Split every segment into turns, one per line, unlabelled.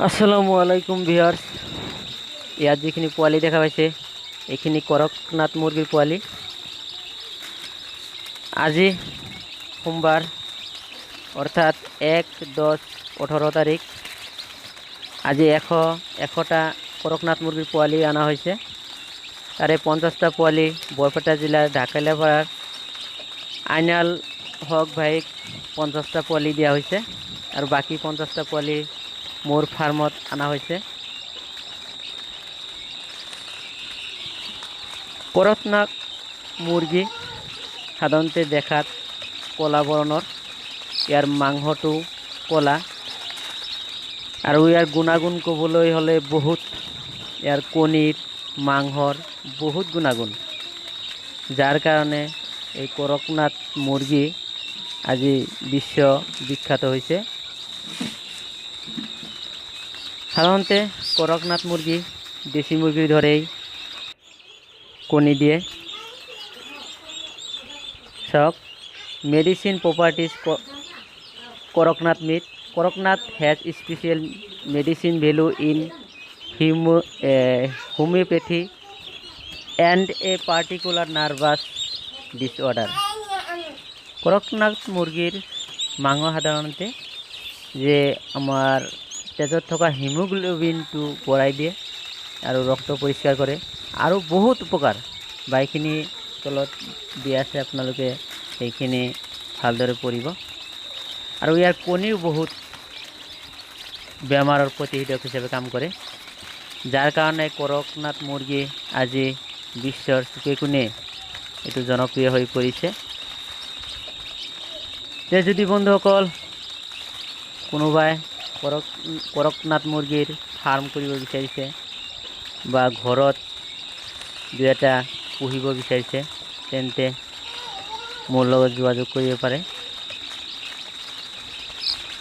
আসসালামু আলাইকুম ভিউয়াৰ্ছ। ইয়াত যিখিনি পোৱালি দেখা পাইছে, এইখিনি কৰকনাথ মুৰ্গীৰ পোৱালি। আজি সোমবাৰ, অৰ্থাৎ 1/10/18 তাৰিখ। আজি 101টা কৰকনাথ মুৰ্গীৰ পোৱালি অনা হৈছে। তাৰে 50টা পোৱালি বৰপেটা জিলাৰ ঢাকাইলাপাৰাৰ আইনাল হক ভাইক 50টা পোৱালি দিয়া হৈছে আৰু বাকী 50টা পোৱালি মোৰ ফাৰ্মত অনা হৈছে। কৰকনাথ মুৰ্গী সাধাৰণতে দেখাত ক'লা বৰণৰ, ইয়াৰ মাংসটো ক'লা আৰু ইয়াৰ গুণাগুণ ক'বলৈ হ'লে বহুত, ইয়াৰ কণীৰ, মাংসৰ বহুত গুণাগুণ, যাৰ কাৰণে এই কৰকনাথ মুৰ্গী আজি বিশ্ব বিখ্যাত হৈছে। সাধাৰণতে কৰকনাথ মুৰ্গী দেশী মুৰ্গীৰ দৰেই কণী দিয়ে। চাওক, medicine properties Kadaknath meat. Kadaknath has special medicine value in homeopathy and a particular nervous disorder. Kadaknath মুৰ্গীৰ মাংস সাধাৰণতে যে আমাৰ তেজত থকা হিমোগ্ল'বিনটো বঢ়াই দিয়ে আৰু ৰক্ত পৰিষ্কাৰ কৰে আৰু বহুত উপকাৰ। বাকীখিনি তলত দিয়া আছে, আপোনালোকে সেইখিনি ভালদৰে পঢ়িব। আৰু ইয়াৰ কণীও বহুত বেমাৰৰ প্ৰতিষেধক হিচাপে কাম কৰে, যাৰ কাৰণে কৰকনাথ মুৰ্গী আজি বিশ্বৰ চুকে কোণে এইটো জনপ্ৰিয় হৈ পৰিছে। তে যদি বন্ধুসকল কোনোবাই কৰকনাথ মুৰ্গীৰ ফাৰ্ম কৰিব বিচাৰিছে বা ঘৰত দুই এটা পুহিব বিচাৰিছে, তেন্তে মোৰ লগত যোগাযোগ কৰিব পাৰে।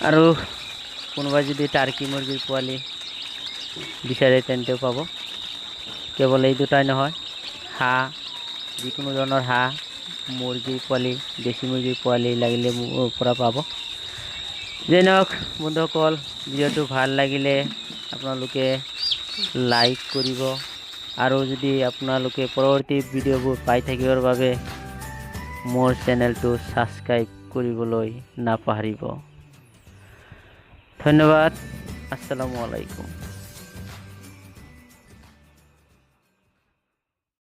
আৰু কোনোবাই যদি টাৰ্কি মুৰ্গীৰ পোৱালি বিচাৰে, তেন্তেও পাব। কেৱল এই দুটাই নহয়, হাঁহ, যিকোনো ধৰণৰ হাঁহ, মুৰ্গীৰ পোৱালি, দেশী মুৰ্গীৰ পোৱালি লাগিলে মোৰ পৰা পাব। যি নহওক বন্ধুসকল, ভিডিঅ'টো ভাল লাগিলে আপোনালোকে লাইক কৰিব আৰু যদি আপোনালোকে পৰৱৰ্তী ভিডিঅ'বোৰ পাই থাকিবৰ বাবে মোৰ চেনেলটো ছাবস্ক্ৰাইব কৰিবলৈ নাপাহৰিব। ধন্যবাদ। আসসালামু আলাইকুম।